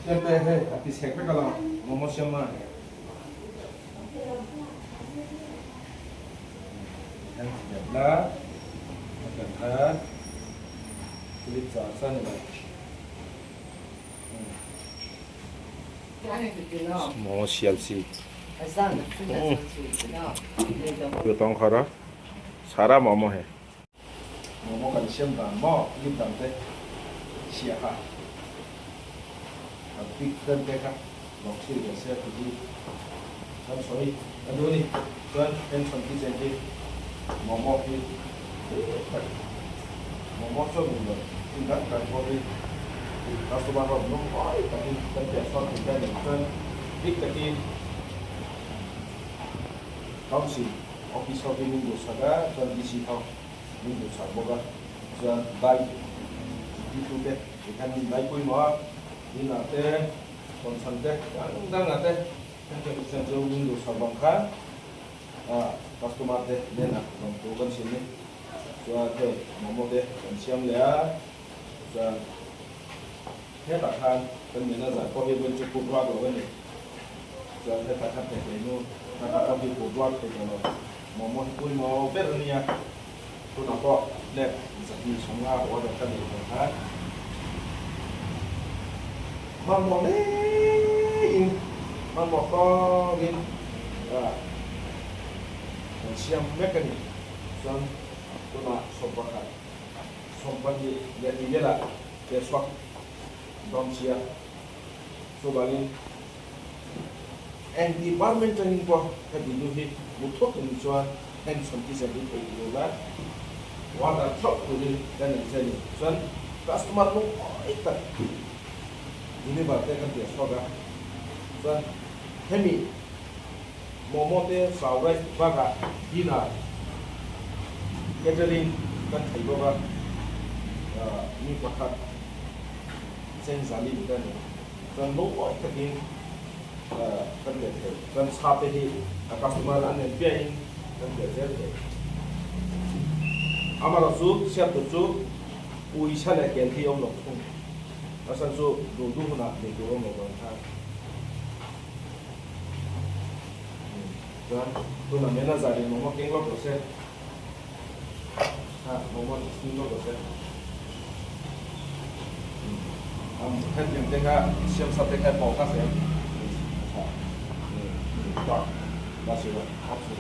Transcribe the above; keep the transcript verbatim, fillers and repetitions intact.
Siyam pe he, ati sekpe kalam, momo siyam ma. Yang siyam la, makan ha, kulit sa, sa ni la. Momo siyam si. Yo tong khara, sara momo he. Momo kani sem dam mo, clip dam te siya kha. Big friend te kha, nok siri ga se kuji. Sam soi, adoni, tuan pension ki jengki, momo ki, momo so ni lo, indak kan ko ri, customer rok no, oi, tapi, tapi asal kita ni, tuan, big tapi, council, office of the Mingo Saga, tuan D C thau. Nini bwsa boga chwng bai itu te, ekhani bai pui no, nini ate, konsam te, dang dang ate, nini bwsa chwng nini bwsa bangkha, ah, customer te, nena, nong tu kan sini, chwng te, momo te, kan siam le a, chwng. He ta khan, kan manager ko he gun chu kubra ko gani. Chwng he ta khan te te nu, ta khan ko he kubra ko gano. Momo he pui mo ber ni ya. Tu na ko, le, sa ni song ha, ko da kan ni ko ha. Ma mo le, in, ma mo ko, in, ah, siam mechanic, chwng, tu na, sok ba khan. Sompati ya ibela, ya swak, dom siya, sobani, and department training po, ka bidu hi, muthok ni chwa, and something sa di thai di la, wada thok ko di, dan yang saya ni, chwan, customer mo, oi tak, ini ba te kan dia soga, chwan, hemi, Momo te chawrai baga dinner catering kan thaiboga, ah, ni pakhat cheng jali bidani. Kan lo oi takin, ah, kan de thai. Kan sa te hi, ah, customer an en piain kan de thai. Amara su, siap tu su, ui sa le kel hi om lo thung. Asa su, du du huna, de du om lo bang tha. Jan, tu na mena jari momo keng lo bose. Ha, momo keng lo bose. Am, kan yang teka, siam sa teka pau ka se. Ha, tak, basi ba, hap su.